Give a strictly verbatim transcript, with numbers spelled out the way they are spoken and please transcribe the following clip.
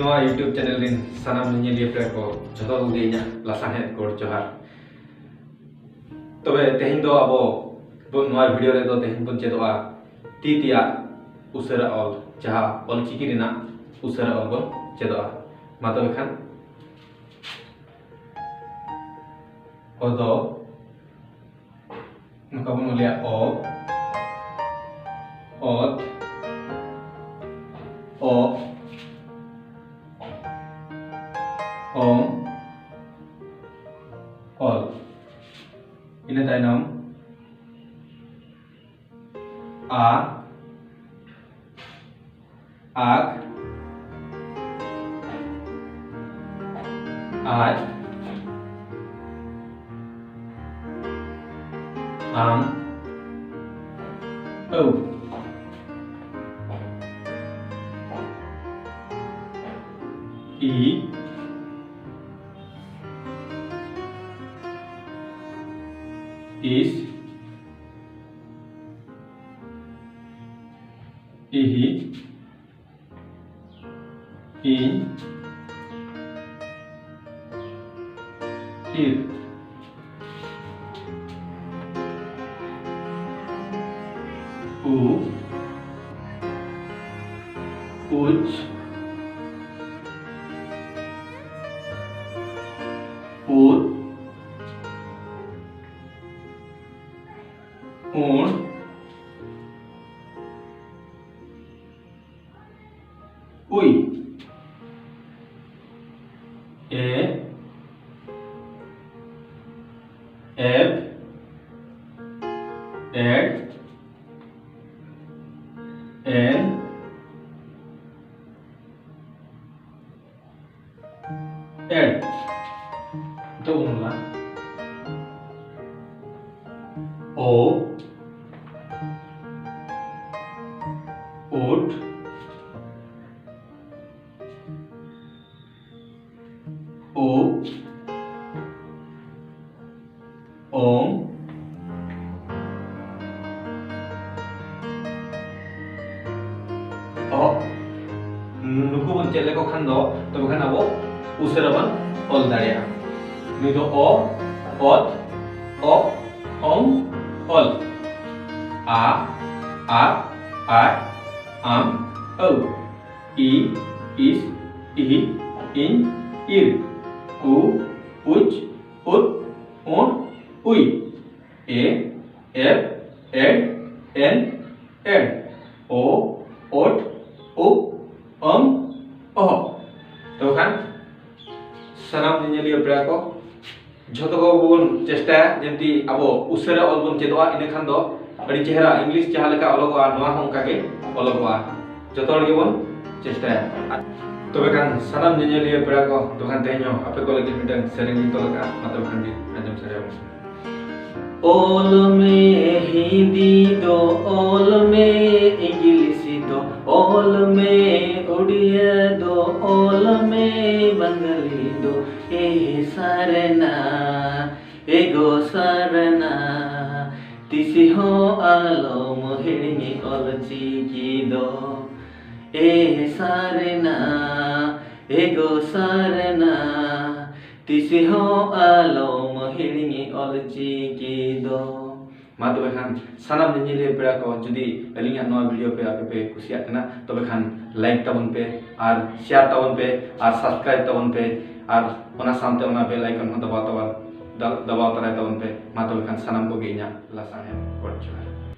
ᱱᱚᱣᱟ YouTube channel ᱨᱤᱱ ᱥᱟᱱᱟᱢ ᱧᱮᱧᱮᱞᱤᱭᱟᱹ ᱯᱮᱲᱟ ᱠᱚ ᱡᱷᱚᱛᱚ ᱠᱚᱜᱮ ᱤᱧᱟᱹᱜ ᱞᱟᱥᱟᱲᱦᱮᱫ ᱜᱚᱰ ᱡᱚᱦᱟᱨ᱾ ᱛᱚᱵᱮ ᱛᱮᱦᱮᱧ ᱫᱚ ᱟᱵᱚ ᱵᱚᱱ, ᱱᱚᱣᱟ video ᱨᱮᱫᱚ ᱛᱮᱦᱮᱧ ᱵᱚᱱ ᱪᱮᱫᱚᱜᱼᱟ ᱛᱤ ᱛᱮᱭᱟᱜ ᱩᱥᱟᱹᱨᱟ ᱚᱞ, ᱡᱟᱦᱟᱸ ᱚᱞᱪᱤᱠᱤ ᱨᱮᱱᱟᱜ ᱩᱥᱟᱹᱨᱟ ᱚᱞ ᱵᱚᱱ ᱪᱮᱫᱚᱜᱼᱟ᱾ ᱢᱟ ᱛᱚᱵᱮ ᱠᱷᱟᱱ ᱚ ᱫᱚ ᱱᱚᱝᱠᱟ ᱵᱚᱱ ᱚᱞᱮᱜᱼᱟ ᱚ, ᱚᱛ, ᱚ, ᱚᱝ, ᱚᱞ᱾ ᱤᱱᱟᱹ ᱛᱟᱭᱱᱚᱢ ᱟ, ᱟᱜ, ᱟᱡ, ᱟᱢ, ᱟᱹᱣ᱾ ᱤ, ᱤᱥ, ᱤᱦᱤ, ᱤᱧ, ᱤᱨ᱾ ᱩ, ᱩᱪ, ᱩᱫ, ᱩᱬ, ᱩᱭ᱾ ᱮ, ᱮᱯ, ᱮᱰ, ᱮᱱ, ᱮᱰ᱾ ᱱᱤᱛᱚᱜ ᱵᱚᱱ ᱚᱞᱟ ᱳ, ᱳᱴ, ᱳ, ᱳᱝ, ᱚᱜ᱾ ᱱᱩᱠᱩ ᱵᱚᱱ ᱪᱮᱫ ᱞᱮᱠᱚ ᱠᱷᱟᱱ ᱫᱚ ᱛᱚᱵᱮ ᱠᱷᱟᱱ ᱟᱵᱚ ᱩᱥᱟᱹᱨᱟ ᱵᱚᱱ ᱚᱞ ᱫᱟᱲᱮᱭᱟᱜᱼᱟ᱾ ᱱᱩᱭ ᱫᱚ ᱚ, ᱚᱛ, ᱚᱯ, ᱚᱢ, ᱚᱞ᱾ ᱟ, ᱟᱜ, ᱟᱡ, ᱟᱢ, ᱟᱹᱣ᱾ ᱤ, ᱤᱥ, ᱤᱦᱤ, ᱤᱧ, ᱤᱨ᱾ ᱩ, ᱩᱪ, ᱩᱫ, ᱩᱬ, ᱩᱭ᱾ ᱮ, ᱮᱯ, ᱮᱰ, ᱮᱱ, ᱮᱲ᱾ ᱳ, ᱳᱴ, ᱩᱯ, ᱚᱢ, ᱚᱦᱚ᱾ ᱛᱚ ᱠᱷᱟᱱ ᱥᱟᱱᱟᱢ ᱧᱮᱧᱮᱞᱤᱭᱟᱹ ᱯᱮᱲᱟ ᱠᱚ, ᱡᱷᱚᱛᱚ ᱠᱚ ᱵᱚᱱ ᱪᱮᱥᱴᱟᱭᱟ ᱡᱮᱢᱛᱤ ᱟᱵᱚ ᱩᱥᱟᱹᱨᱟ ᱚᱞ ᱵᱚᱱ ᱪᱮᱫᱚᱜᱼᱟ, ᱤᱱᱟᱹ ᱠᱷᱟᱱ ᱫᱚ ᱟᱹᱰᱤ ᱪᱮᱦᱨᱟ English ᱡᱟᱦᱟᱸ ᱞᱮᱠᱟ ᱚᱞᱚᱜᱚᱜᱼᱟ, ᱱᱚᱣᱟ ᱦᱚᱸ ᱚᱱᱠᱟ ᱜᱮ ᱚᱞᱚᱜᱚᱜᱼᱟ᱾ ᱡᱚᱛᱚ ᱦᱚᱲ ᱜᱮᱵᱚᱱ ᱪᱮᱥᱴᱟᱭᱟ᱾ ᱛᱚᱵᱮ ᱠᱷᱟᱱ ᱥᱟᱱᱟᱢ ᱧᱮᱧᱮᱞᱤᱭᱟᱹ ᱯᱮᱲᱟ ᱠᱚ, ᱛᱚᱵᱮ ᱠᱷᱟᱱ ᱛᱮᱦᱮᱧ ᱦᱚᱸ ᱟᱯᱮ ᱠᱚ ᱞᱟᱹᱜᱤᱫ ᱢᱤᱫᱴᱟᱝ ᱥᱮᱨᱮᱧ ᱤᱧ ᱛᱚᱞ ᱟᱠᱟᱫᱼᱟ, ᱢᱟ ᱛᱚᱵᱮ ᱠᱷᱟᱱ ᱟᱸᱡᱚᱢ ᱥᱟᱰᱮᱭᱟᱵᱚᱱ ᱯᱮ᱾ ᱚᱞ ᱢᱮ ᱦᱤᱱᱫᱤ ᱫᱚ, ᱚᱞ ᱢᱮ ᱤᱝᱞᱤᱥ ᱫᱚ, ᱚᱞ ᱢᱮ ᱩᱲᱤᱭᱟ ᱫᱚ, ᱚᱞ ᱢᱮ ᱵᱟᱝᱜᱟᱞᱤ ᱫᱚ, ᱮ ᱥᱟᱨᱱᱟ, ᱮ ᱜᱚ ᱥᱟᱨᱱᱟ, ᱛᱤᱥ ᱦᱚᱸ ᱟᱞᱚᱢ ᱦᱤᱲᱤᱧ ᱚᱞ ᱪᱤᱠᱤ ᱫᱚ, ᱮ ᱥᱟᱨᱱᱟ, ᱮ ᱜᱚ ᱥᱟᱨᱱᱟ, ᱛᱤᱥ ᱦᱚᱸ ᱟᱞᱚᱢ ᱦᱤᱲᱤᱧ ᱚᱞ ᱪᱤᱠᱤ ᱫᱚ᱾ ᱢᱟ ᱛᱚᱵᱮ ᱠᱷᱟᱱ ᱥᱟᱱᱟᱢ ᱧᱮᱧᱮᱞᱤᱭᱟᱹ ᱯᱮᱲᱟ ᱠᱚ, ᱡᱩᱫᱤ ᱟᱹᱞᱤᱧᱟᱜ ᱱᱚᱣᱟ video ᱯᱮ ᱟᱯᱮ ᱯᱮ ᱠᱩᱥᱤᱭᱟᱜ ᱠᱟᱱᱟ, ᱛᱚᱵᱮ ᱠᱷᱟᱱ like ᱛᱟᱵᱚᱱ ᱯᱮ ᱟᱨ share ᱛᱟᱵᱚᱱ ᱯᱮ ᱟᱨ subscribe ᱛᱟᱵᱚᱱ ᱯᱮ ᱟᱨ ᱚᱱᱟ ᱥᱟᱶᱛᱮ ᱚᱱᱟ bell icon ᱦᱚᱸ ᱫᱟᱵᱟᱣ ᱛᱟᱵᱚᱱ, ᱫᱟ-, ᱫᱟᱵᱟᱣ ᱛᱟᱨᱟᱭ ᱛᱟᱵᱚᱱ ᱯᱮ᱾ ᱢᱟ ᱛᱚᱵᱮ ᱠᱷᱟᱱ ᱥᱟᱱᱟᱢ ᱠᱚᱜᱮ ᱤᱧᱟᱹᱜ ᱞᱟᱥᱟᱲᱦᱮᱫ ᱜᱚᱰ ᱡᱚᱦᱟᱨ᱾